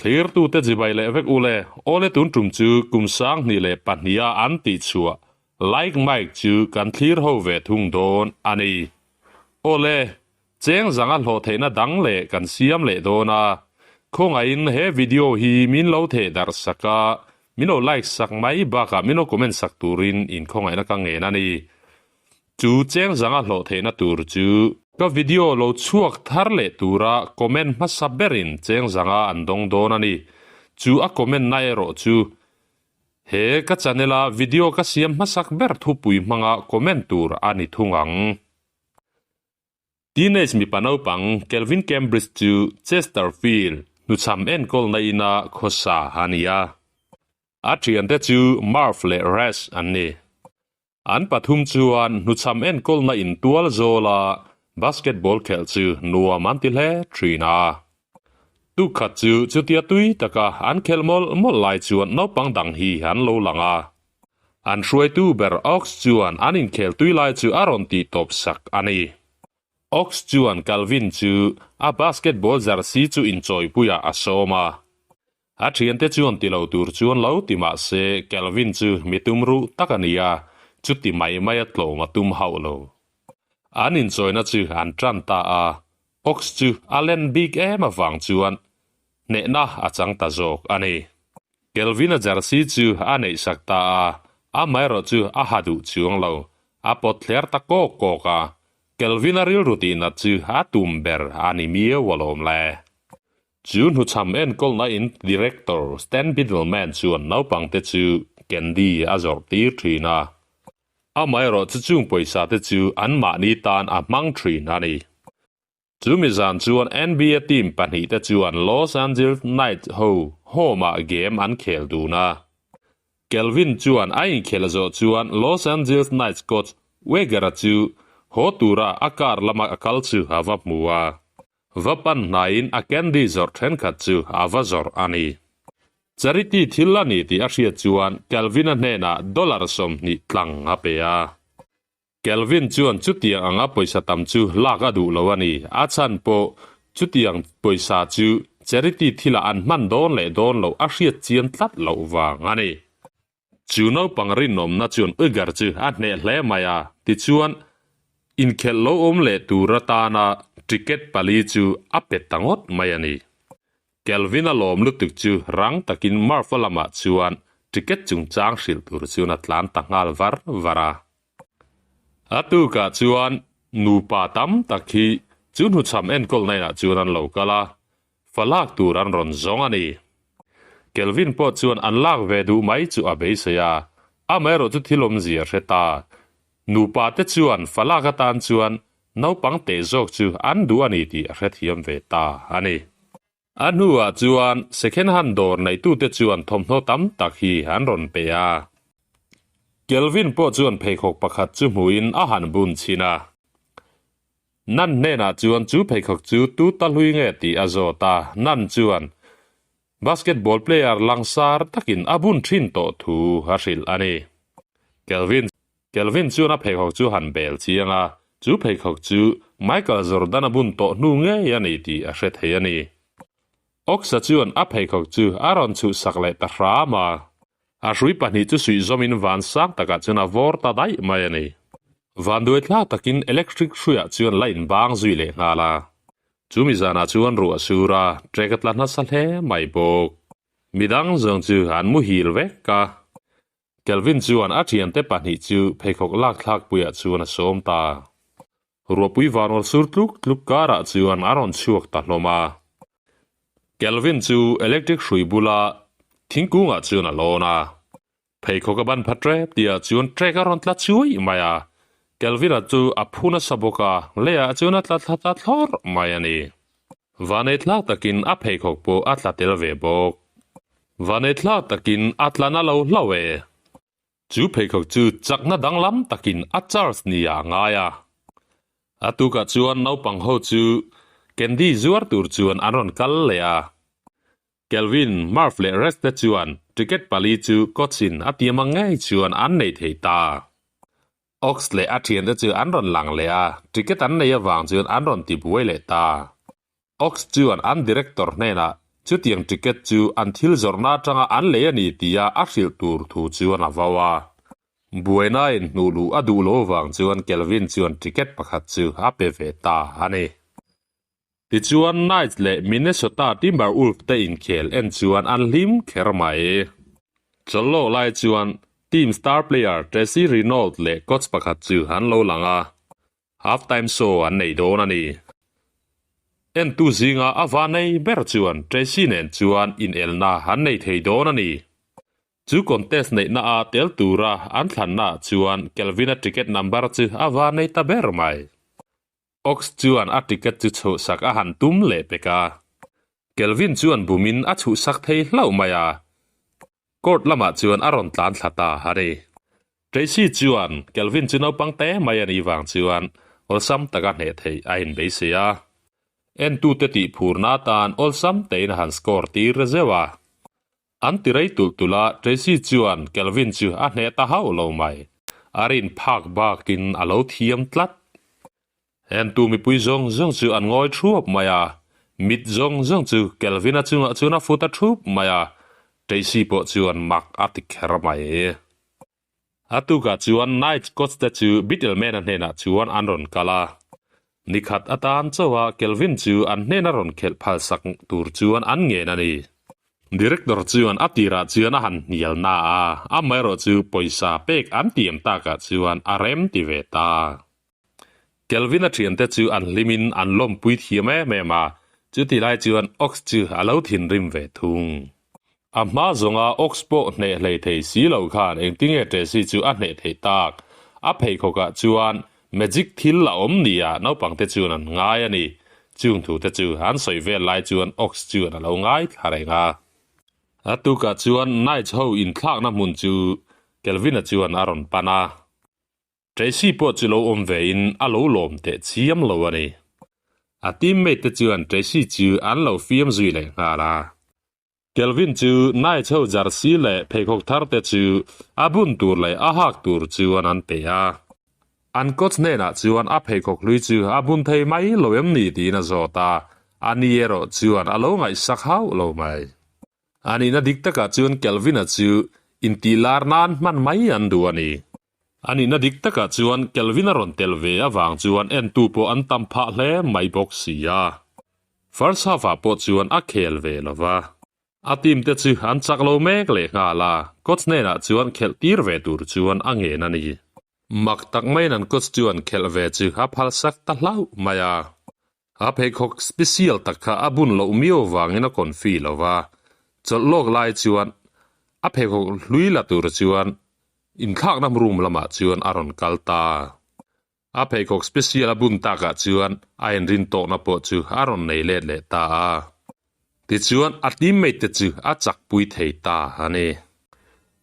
Thlirtute chibai leh vek ule, awle tun tum chu kum 2002 a an tih chhuah Like Mike chu kan thlir ho ve thung dawn a ni. Awle, cheng zanga hlawh theihna dang leh kan siam leh dawn a, khawngaihin he video hi min lo theh darh sak a, min lo like sak mai bakah min lo comment sak turin in khawngaihna ka ngen a ni. Chu cheng zanga hlawh theihna tur chu. Ka video lo chhuak thar leh tura comment hmasa berin cheng zanga an dawng dawn a ni. Chu a comment na erawh chu he ka channel a video ka siam hmasak ber thupui hmanga comment tur a ni thung ang. Teenage mipa naupang Kelvin Cambridge chu Chesterfield hnuchham enkawlna ina khawsa a ni a. A thiante chu Marv leh Rash an ni. An pathum chuan hnuchham enkawlna in tual zawla basketball khelh chu nuam an ti hle thin a. Tukhat chu chutia tui taka an khelh mawlh mawlh lai chuan naupang dang hi an lo lang a. An hruaitu ber Ox chuan an inkhel tui lai chu a rawn tih tawp sak a ni. Ox chuan Calvin chu a basketball jersey chu inchawipuiah a sawm a. A thiante chuan ti lo tur chuan lo ti mah se Kelvin chu mi tum ruh tak a ni a, chuti mai mai a tlawm a tum hauh lo. An inchawina chu an tan ta a, Ox chu a len bik em avang chuan hnehna a chang ta zawk a ni. Kelvin-a jersey chu a neihsak ta a, amaherawh chu a ha duh chuang lo, a pawt thler ta kawk kawk a, Kelvin-a rilru tihnat chu a tum ber a ni miau alawm le. Chu hnuchham enkawlna in Director Stan Biddleman chuan naupangte chu candy a zawrh tir thin a. Amaherawh chu chung pawisa te chu anmahni tan a hmang thin a ni. Chu mi zan chuan NBA team pahnihte chuan Los Angeles Knights ho home ah game an khel dun a. Kelvin chuan a inkhel zawh chuan Los Angeles Knights coach Weger-a chu haw tura a car lama a kal chu a va hmu a. Va pan hnaiin a candy zawrh thenkhat chu a va zawrh a ni. Charity thil a ni tih a hriat chuan Calvin-a hnenah dollar 20 tlang a pe a. Calvin chuan chutiang anga pawisa tam chu lak a duh lo a ni. A chhan pawh chutiang pawisa chu charity thilah an hman dawn leh dawn loh a hriat chian tlat loh vang a ni. Chu naupang rinawmna chuan Uyghur chu a hneh hle mai a, tichuan inkhelh lo awm leh tur atana ticket pali chu a pe ta ngawt mai a ni. Kelvin-a lawm lutuk chu rang takin Murph-a lamah chuan ticket chungchang hrilh tur chuan a tlan ta nghal var var a. A tukah chuan nupa tam tak hi chu hnuchham enkawlna inah chuan an lo kal a, Fa lak tur an rawn zawng a ni. Kelvin pawh chuan an lak ve duh mai chu a beisei a, amaherawh chu thil awmzia a hre ta. Nupa te chuan fa lak atan chuan naupang teh zawk chu an duh a ni tih a hrethiam ve ta a ni. A hnuah chuan second hand dawr neitute chuan thawmhnaw tam tak hi an rawn pe a. Kelvin pawh chuan pheikhawk pakhat chu hmuhin a han bun chhin a. Nan hnenah chuan chu pheikhawk chu tu ta hlui nge tih a zawt a, Nan chuan basketball player langsar takin a bun thin tawh thu a hrilh a ni. Kelvin Kelvin chuan a pheikhawk chu han bel chiang a, chu pheikhawk chu Michael Jordan a bun tawh hnu ngei a ni tih a hre thei a ni. Oxa chuan a pheikhawk chu a rawn chhuhsak leh ta hram a. A hrui pahnih chu suih zawmin van sang takah chuan a vawr ta daih mai a ni. Vanduai thlak takin electric hruiah chuan la inbang zui leh nghal a. Chumi zanah chuan ruah a sur a, trek a tla nasa hle mai bawk. Midang zawng chu an muhil vek a. Kelvin chuan a thiante pahnih chu pheikhawk lak thlakpuiah chuan a sawm ta. Ruahpui vanrawl sur tluk tluk karah chuan a rawn chhuak ta hlawm a. Kelvin chu electric hrui bula thingkungah chuan a lawn a. Pheikhawk a ban pha tep tihah chuan trek a rawn tla chuai mai a. Kelvin-a chu a phu nasa bawk a, leiah chuan a tla thla ta thlawr mai a ni. Vanei thlak takin a pheikhawk pawh a tla tel ve bawk. Vanei thlak takin a tla na lo hlauh e. Chu pheikhawk chu chakna danglam takin a charge nia a ngai a. A tukah chuan naupang ho chu candy zuar tur chuan an rawn kal leh a. Kelvin, Murph leh Rex te chuan ticket pali chu coach-in a tiam ang ngei chuan an nei thei ta. Ox leh a thiante chu an rawn lang leh a, ticket an nei avang chuan an rawn ti buai leh ta. Ox chuan an director hnenah Chutiang ticket chu an thil zawrhna atanga an lei a ni tia a hrilh tur thu chuan a vau a. Buainain hnuh luh a duh lo vang chuan Kelvin chuan ticket pakhat chu a pe ve ta a ni. Tichuan Knights leh Minnesota Timberwolves te inkhel en chuan an hlim kher mai. Chawlhlawk lai chuan team star player Tracy Renault leh coach pakhat chu an lo lang a, half time show an nei dawn a ni. Entu zinga a va nei ber chuan Tracy nen chuan inelna an nei thei dawn a ni. Chu contest neihna a tel tura an thlanna chuan Kelvin-a ticket number chu a va nei ta ber mai. Ox chuan a ticket chu chhuhsak a han tum leh pek a. Kelvin chuan bumin a chhuhsak thei hlauh mai a. Court lamah chuan a rawn tlan thla ta a ni. Tracy chuan Kelvin chu naupang te mai a nih vang chuan awlsam taka hneh theih a inbeisei a. Entute tih phurna atan awlsam tein a han score tir zeuh a. An ti rei tulh tulh a, Tracy chuan Kelvin chu a hneh ta hauh lo mai. A rin phak bakin a lo thiam tlat. Entu mipui zawng zawng chu an ngawi thuap mai a, mit zawng zawng chu Kelvin-a chungah chuan a fut a thup mai a, Tracy pawh chuan mak a ti kher mai. A tukah chuan Night Coach te chu Bittleman-a hnenah chuan an rawn kal a. Nikhat atan chauha Kelvin chu an hnena rawn khelh phalsak tur chuan an ngen a ni. Director chuan a tirah chuan a han hnial na a, amaherawh chu pawisa pek an tiam takah chuan a rem ti ve ta. Kelvin-a thiante chu an hlimin an lawmpui thiam em em a, chuti lai chuan Ox chu a lo thinrim ve thung. A hma zawnga Ox pawh hneh hlei thei si lo khan engtinge Tracy chu a hneh theih tak? A pheikhawkah chuan magic thil a awm nia naupangte chuan an ngai a ni. Chung thute chu an sawi vel lai chuan Ox chuan a lo ngaithla reng a. A tukah chuan Knights ho inthlakna hmun chu Kelvin-a chuan a rawn pan a. Tracy pawh chu lo awm ve in a lo lawm teh chiam lo a ni. A teammate te chuan Tracy chu an lo fiam zui leh nghal a. Kelvin chu Knights ho jersey leh pheikhawk thar te chu a bun tur leh a hak tur chuan an pe a. An coach hnenah chuan a pheikhawk hlui chu a bun thei mai lo em ni tiin a zawt a, a ni erawh chuan a lo ngaihsak hauh lo mai. A nihna dik takah chuan Kelvin-a chu intih lar nan hman mai an duh a ni. A nihna dik takah chuan Kelvin-a rawn tel ve avang chuan entu pawh an tam phah hle mai bawk si a. First half-ah pawh chuan a khel ve lo va. A team te chu an chak lo mek leh nghal a, coach hnenah chuan khelh tir ve tur chuan a ngen a ni. Mak tak maiin an coach chuan khelh ve chu a phalsak ta hlauh mai a. A pheikhawk special tak kha a bun loh miau vangin a confi lo va, chawlh lawk lai chuan a pheikhawk hlui la tur chuan inthlakna room lamah chuan a rawn kal ta. A pheikhawk special a bun takah chuan a inrin tawkna pawh chu a rawn nei let leh ta a. Tichuan a teammate te chu a chakpui thei ta a ni.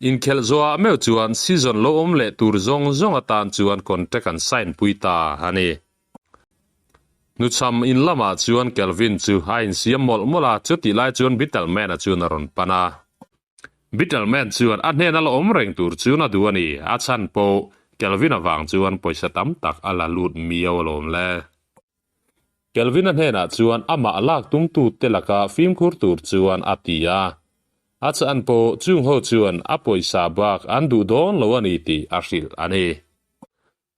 Inkhelh zawhah meuh chuan season lo awm leh tur zawng zawng atan chuan contract an sign pui ta a ni. Hnuchham in lamah chuan Kelvin chu a insiam mawlh mawlh a, chutih lai chuan Bittleman-a chuan a rawn pan a. Bittleman chuan a hnena la awm reng tur chuan a duh a ni, a chhan pawh Kelvin-a vang chuan pawisa tam tak a la lut miau alawm le. Kelvin-a hnenah chuan amah lak tumtute laka fimkhur tur chuan a ti a, a chhan pawh chung ho chuan a pawisa bak an duh dawn lo a ni tih a hrilh a ni.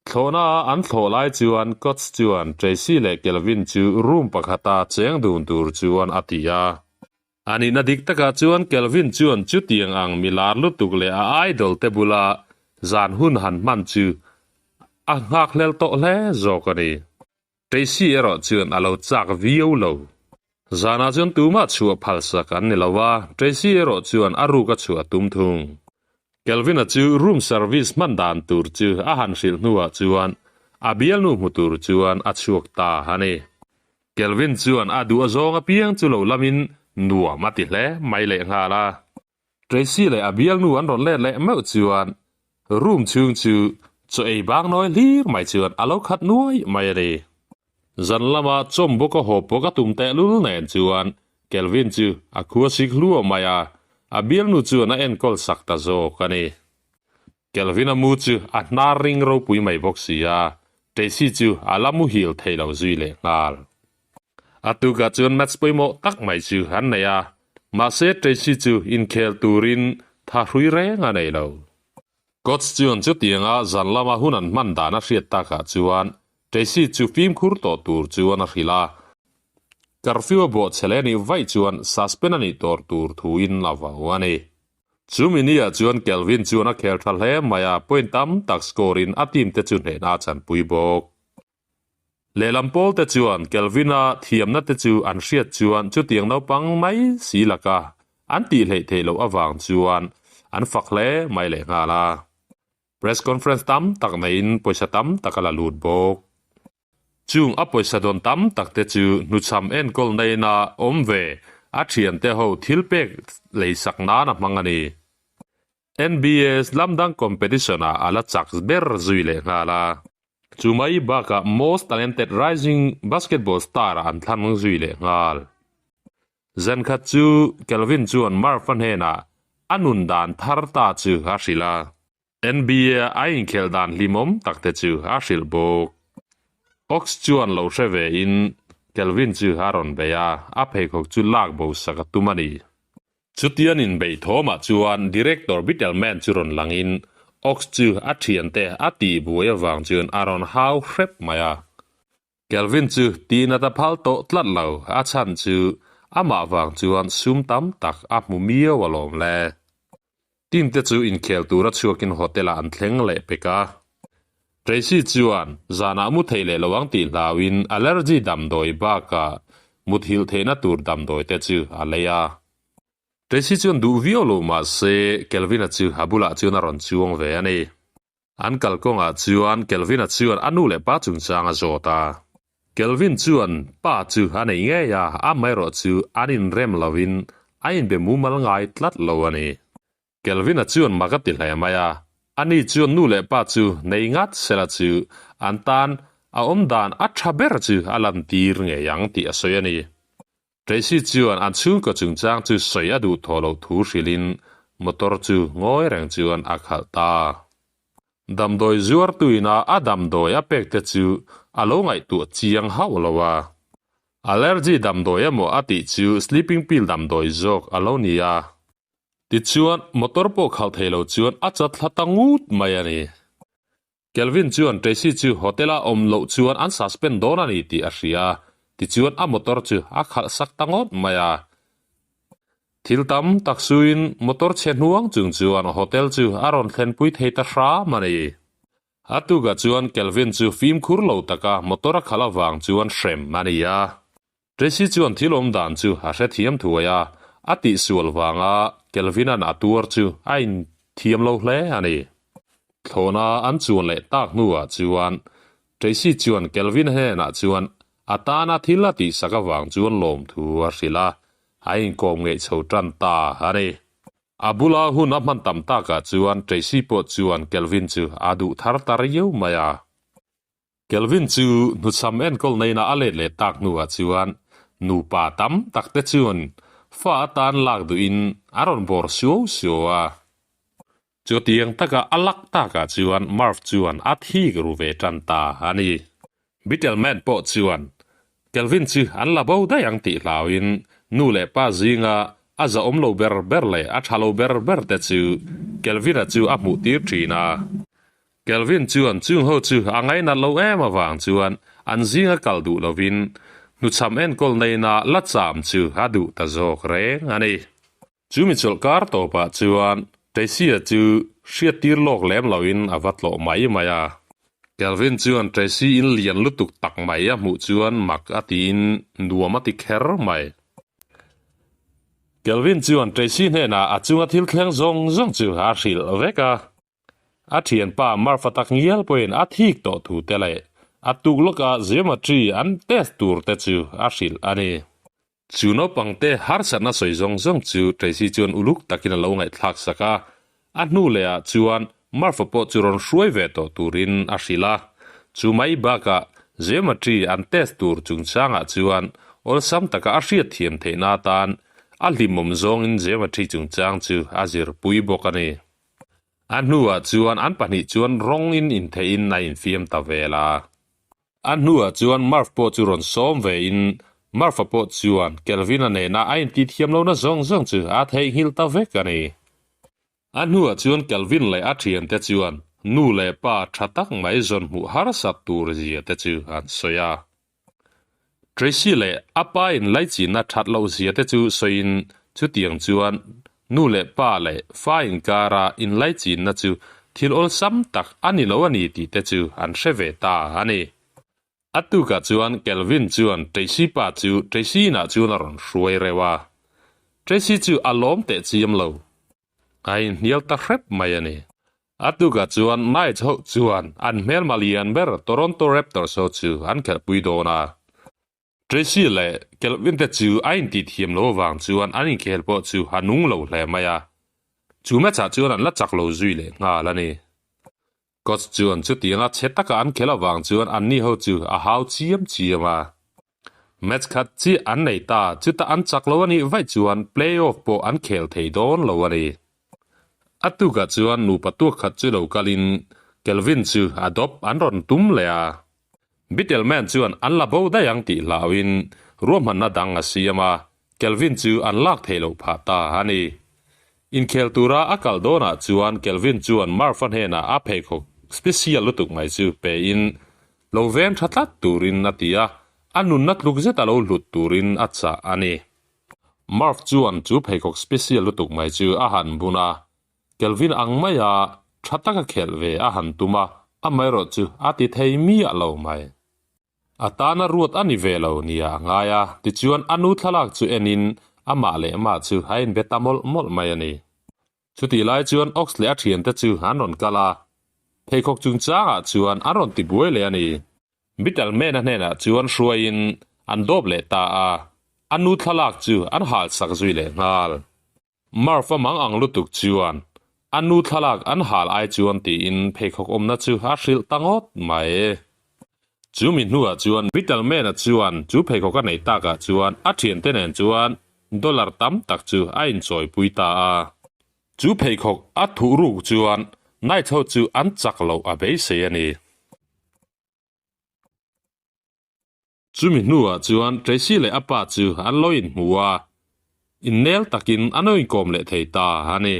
Thlawhna a an thlawh lai chuan Coach chuan Tracy leh Kelvin chu room pakhata cheng dun tur chuan a ti a. A nihna dik takah chuan Kelvin chuan chutiang ang mi lar lutuk leh a idol te bula zan hun han hman chu a nghakhlel tawh hle zawk a ni. Tracy erawh chuan a lo chak viau lo. Zanah chuan tumah chhuah phalsak an ni lo a, Tracy erawh chuan a ruk a chhuah tum thung. Kelvin-a chu room service hman dan tur chu a han hrilh hnuah chuan a bialnu hmu tur chuan a chhuak ta a ni. Kelvin chuan a duh a zawng apiang chu lo lamin nuam a ti hle mai lehnghal a. Tracy leh a bialnu an rawn let leh meuh chuan room chhung chu chaw ei bang nawi hlir mai chuan a lo khat nuai mai a ni. Zan lama chawm bawk a haw pawk a tum tehlul nen chuan Kelvin chu a khua sik hluah mai a, a bialnu chuan a enkawl sak ta zawk a ni. Kelvin-a mu chu a hnar ring ropui mai bawk si a, Tracy chu a la muhil thei lo zui leh nghal. A tukah chuan match pawimawh tak mai chu an nei a, mahse Tracy chu inkhel turin tha hrui reng a nei lo. Coach chuan chutianga zan lama hun an hman dan a hriat takah chuan Tracy chu fimkhur tawh tur chuan a hrilh a. Curfew a bawh chhe leh nih vaih chuan suspend a nih tawr tur thuin a vau a ni. Chumi niah chuan Kelvin chuan a khel tha hle mai a, point tam tak score in a team te chu hnehna a chanpui bawk. Lehlam pawl te chuan Kelvin-a thiamna te chu an hriat chuan chutiang naupang mai si laka an tih hleih theih loh avang chuan an fak hle mai lehnghal a. Press conference tam tak neiin pawisa tam tak a la lut bawk. Chung a pawisa dawn tam tak te chu hnuchham enkawl naina awm ve a thiante ho thil pek leisak nan a hmang a ni. NBA slam dunk competition ah a la chak ber zui leh nghal a. Chu mai bakah Most Talented Rising Basketball Star ah an thlan zui leh nghal. Zankhat chu Kelvin chuan Murph-a hnenah a nun dan thar ta chu a hrilh a. NBA a inkhelh dan hlimawm tak te chu a hrilh bawk. Ox chuan lo hre ve in Kelvin chu a rawn bei a, a pheikhawk chu lak bo sak a tum a ni. Chutian inbeih thawmah chuan Director Bittleman chu rawn lang in Ox chu a thiante a tih buai avang chuan a rawn hau hrep mai a. Kelvin chu tihna ta phal tawh tlat lo, a chhan chu amah vang chuan sum tam tak a hmu miau alawm le. Team te chu inkhel tura chhuakin hotel ah an thleng leh pek a. Tracy chuan zanah mu thei leh lo ang tih hlauin allergy damdawi bakah muthilh theihna tur damdawi te chu a lei a. Tracy chuan duh viau lo mahse Kelvin-a chu a bulah chuan a rawn chuang ve a ni. An kalkawngah chuan Kelvin-a chuan a nu leh pa chungchang a zawt a. Kelvin chuan pa chu a nei ngei a, amaherawh chu an inrem lovin a inbe mumal ngai tlat lo a ni. Kelvin-a chuan mak a ti hle mai a, ani chuan nu leh pa chu nei ngat sela chu an tan a awmdan a tha ber chu a lantir ngei ang tih a sawi a ni. Tracy chuan an chhungkaw chungchang chu sawi a duh tawh loh thu hrilhin motor chu ngawi reng chuan a khalh ta. Damdawi zuartuina a damdawi a pek te chu a lo ngaihtuah chiang hauh lo a. Allergy damdawi emaw a tih chu sleeping pill damdawi zawk a lo ni a. Tichuan motor pawh khalh thei lo chuan a chat thla ta ngut mai a ni. Kelvin chuan Tracy chu hotel-a awm loh chuan an suspend dawn a ni tih a hria a, tichuan a motor chu a khalh sak ta ngawt mai a. Thil tam tak suin motor chhe hnuang chung chuan hotel chu a rawn thlenpui thei ta hram a ni. A tukah chuan Kelvin chu fimkhur lo taka motor a khalh avang chuan hrem a ni a. Tracy chuan thil awm dan chu a hrethiam thuai a, a tihsual vanga Kelvin-a'n a tuar chu a inthiam lo hle a ni. Thlawhna an chuan leh tak hnuah chuan Tracy chuan Kelvin hnenah chuan a tana thil a tihsak avang chuan lawmthu a hrilh a, a inkawm ngeih chho tan ta a ni. A bula hun a hman tam takah chuan Tracy pawh chuan Kelvin chu a duh thar ta riau mai a. Kelvin chu hnuchham enkawl neina a let leh tak hnuah chuan nupa tam tak te chuan fa atan lak duhin a rawn bawr suau suau a. Chutiang taka a lak takah chuan Murph chuan a thik ru ve tan ta a ni. Bittleman pawh chuan Kelvin chu an la bo daih ang tih hlauin nu leh pa zinga a zahawm lo ber ber leh a tha lo ber ber te chu Kelvin-a chu a hmuh tir thin a. Kelvin chuan chung ho chu a ngainat lo em avang chuan an zinga kal duh lovin hnuchham enkawl neina la cham chu a duh ta zawk reng a ni. Chu mi chawlhkar tawpah chuan Tracy-a chu hriattir lawk lem loin a va tlawh mai mai a. Kelvin chuan Tracy in lian lutuk tak mai a hmuh chuan mak a tiin nuam a ti kher mai. Kelvin chuan Tracy hnenah a chunga thil thleng zawng zawng chu a hrilh vek a. A thianpa Marfa tak ngial pawhin a thik tawh thu te leh a tuk lawka geometry an test tur te chu a hrilh a ni. Chu naupangte harsatna sawi zawng zawng chu Tracy chuan uluk takin a lo ngaihthlak sak a, a hnu lehah chuan Marfa pawh chu rawn hruai ve tawh turin a hrilh a. Chu mai bakah geometry an test tur chungchangah chuan awlsam taka a hriatthiam theihna atan a hlimawm zawngin geometry chungchang chu a zirpui bawk a ni. A hnuah chuan an pahnih chuan rawng in intheihin a infiam ta vel a. A hnuah chuan Murph pawh chu rawn sawm ve in Marfa pawh chuan Kelvin-a nena a intithiam lohna zawng zawng chu a theihnghilh ta vek a ni. A hnuah chuan Kelvin leh a thiante chuan nu leh pa tha tak mai zawn hmuh harsat tur zia te chu an sawi a. Tracy leh a pa in laichinna that loh zia te chu sawiin chutiang chuan nu leh pa leh fa inkara inlaichinna chu thil awlsam tak a ni lo a ni tih te chu an hre ve ta a ni. A tukah chuan Kelvin chuan Tracy pa chu Tracy inah chuan a rawn hruai reuh a. Tracy chu a lawm teh chiam lo. A inhnial ta hrep mai a ni. A tukah chuan Knights ho chuan an hmelma lian ber Toronto Raptors ho chu an khelhpui dawn a. Tracy leh Kelvin te chu a intithiam lo avang chuan an inkhel pawh chu a nung lo hle mai a. Chu match ah chuan an la chak lo zui leh nghal a ni. Coach chuan chutianga chhe taka an khelh avang chuan anni ho chu a hau chiam chiam a. Match khat chiah an nei ta, chutah an chak lo a nih vaih chuan play-off pawh an khel thei dawn lo a ni. A tukah chuan nupa tuak khat chu lo kalin Kelvin chu a dawp an rawn tum leh a. Bittelman chuan an la bo daih ang tih hlauhin ruahmanna dang a siam a, Kelvin chu an lak theih loh phah ta a ni. Inkhel tura a kal dawnah chuan Kelvin chuan Marfa hnenah a pheikhawk special lutuk mai chu pein lo veng tha tlat turin a ti a, a nunna tluk zeta lo hlut turin a chah a ni. Marf chuan chu pheikhawk special lutuk mai chu a han bun a, Kelvin ang maia tha taka khelh ve a han tum a, amaherawh chu a ti thei miah lo mai. A tana ruat a ni ve lo nia a ngai a, tichuan a nu thlalak chu enin amah leh mah chu a inbe ta mawlh mawlh mai a ni. Chutih lai chuan Ox leh a thiante chu an rawn kal a, pheikhawk chungchangah chuan an rawn tibuai leh a ni. Bitterman-a hnenah chuan hruaiin an dawp leh ta a, a nu thlalak chu an halsak zui leh nghal. Murph a mang ang lutuk chuan a nu thlalak an hal ai chuan tiin pheikhawk awmna chu a hrilh ta ngawt mai. Chu mi hnuah chuan Bitterman-a chuan chu pheikhawk a neih takah chuan a thiante nen chuan dollar tam tak chu a inchawipui ta a. Chu pheikhawk a thuh ruk chuan Knight ho chu an chak loh a beisei a ni. Chumi hnuah chuan Tracy leh a pa chu an lo inhmu a, innel takin an lo inkawm leh thei ta a ni.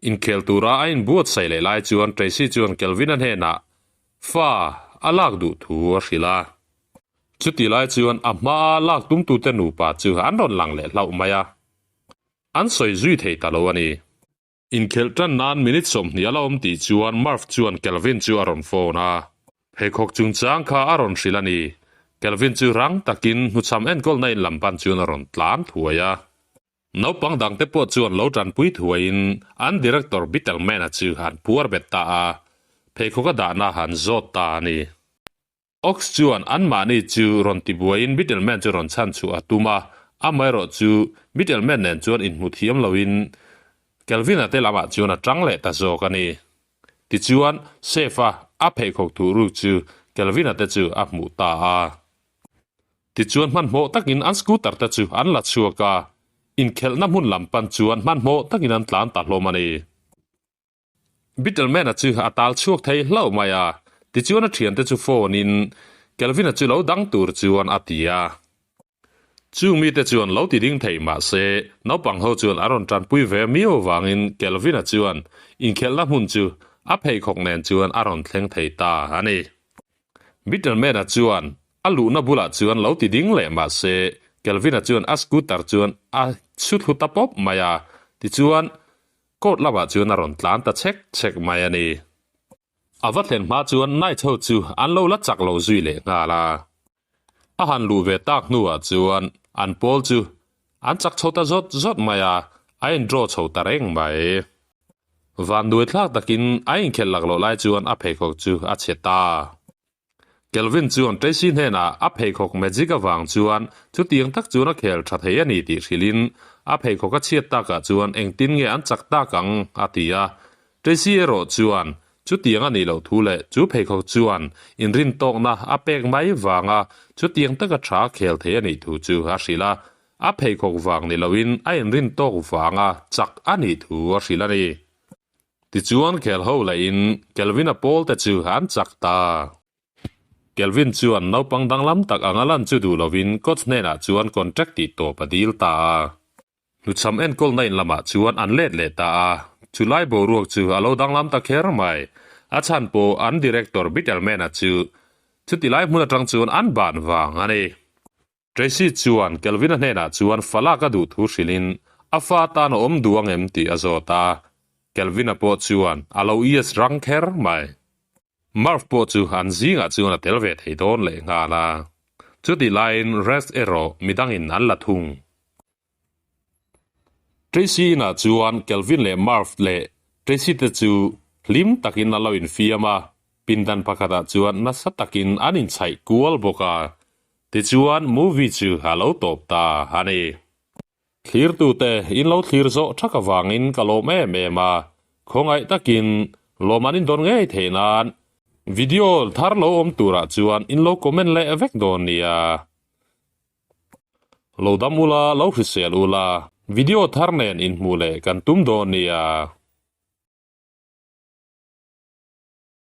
Inkhel tura a inbuatsaih leh lai chuan Tracy chuan Kelvin-a hnenah fa a lak duh thu a hrilh a. Chuti lai chuan a hmaa lak tumtute nupa chu an rawn lang leh hlauh mai a, an sawi zui thei ta lo a ni. Inkhelh tan nan minute 20 a la awm tih chuan Murph chuan Kelvin chu a rawn phone a. Pheikhawk chungchang kha a rawn hrilh a ni. Kelvin chu rang takin hnuchham enkawlna in lam pan chuan a rawn tlan thuai a. Naupang dangte pawh chuan lo tanpui thuaiin an director Bitterman-a chu an puar bet ta a, pheikhawk a dahna han zawt ta a ni. Ox chuan anmahni chu rawn tibuaiin Bitterman chu rawn chhan chhuah a tum a, amaherawh chu Bitterman nen chuan inhmu thiam loin Kelvin-a te lamah chuan a tang leh ta zawk a ni. Tichuan, Safe-a a pheikhawk thuh ruk chu Kelvin-a te chu a hmuh ta a. Tichuan hmanhmawh takin an scooter te chu an la chhuak a, inkhelhna hmun lam pan chuan hmanhmawh takin an tlan ta hlawm a ni. Bitterman-a chu a tal chhuak thei hlauh mai a, tichuan a thiante chu phone-in Kelvin-a chu lo dang tur chuan a ti a. Chung mite chuan lo ti ding thei mah se, naupang ho chuan a rawn tanpui ve miau avangin Kelvin-a chuan inkhelhna hmun chu a pheikhawk nen chuan a rawn thleng thei ta a ni. Bitterman-a chuan a luhna bulah chuan lo ti ding leh mah se, Kelvin-a chuan a scooter chuan a chhu thlu ta pawp mai a, tichuan court lamah chuan a rawn tlan ta chhek chhek mai a ni. A va thlen hma chuan Knight ho chu an lo la chak lo zui leh nghal a. A han luh ve tak hnuah chuan an pawl chu an chak chho ta zawt zawt mai a, a in draw chho ta reng mai. Van duai thlak takin a inkhelh laklawh lai chuan a pheikhawk chu a chhe ta. Kelvin chuan Tracy hnenah a pheikhawk magic avang chuan chutiang tak chuan a khel tha thei a ni tih hrilhin a pheikhawk a chhiat takah chuan engtin nge an chak tak ang a ti a. Tracy erawh chuan chutiang a nih loh thu leh chu pheikhawk chuan inrintawkna a pek mai vanga chutiang taka tha khel thei a nih thu chu a hrilh a. A pheikhawk vang ni loin a inrintawk vanga chak a nih thu a hrilh a ni. Tichuan khel ho lahin Kelvin-a pawl te chu an chak ta. Kelvin chuan naupang danglam tak anga lan chu duh lovin coach hnenah chuan contract tih tawp a dil ta a. Hnuchham enkawlna in lamah chuan an let leh ta a, chulai boruak chu a lo danglam ta kher mai. A chhan pawh an director Bitterman-a chu chuti lai hmun atang chuan an ban vang a ni. Tracy chuan Kelvin-a hnenah chuan falak a duh thu hrilhin a fa tan a awm duh ang em tih a zawt a, Kelvin-a pawh chuan a lo yes rang kher mai. Murph pawh chu an zingah chuan a tel ve thei dawn leh nghal a, chutih laiin Rex erawh midangin an la thung. Tracy inah chuan Kelvin leh Murph leh Tracy te chu hlim takin an lo infiam a, pindan pakhatah chuan nasa takin an inchhaih kual bawk a. Tichuan movie chu a lo tawp ta a ni. Thlirtute in lo thlir zawh thak avangin ka lawm em em a, khawngaih takin lawm an indawn ngei theih nan video thar lo awm turah chuan in lo comment leh vek dawn nia. Lo dam ula, lo hrisel ula, video thar nen inhmuh leh kan tum dawn nia.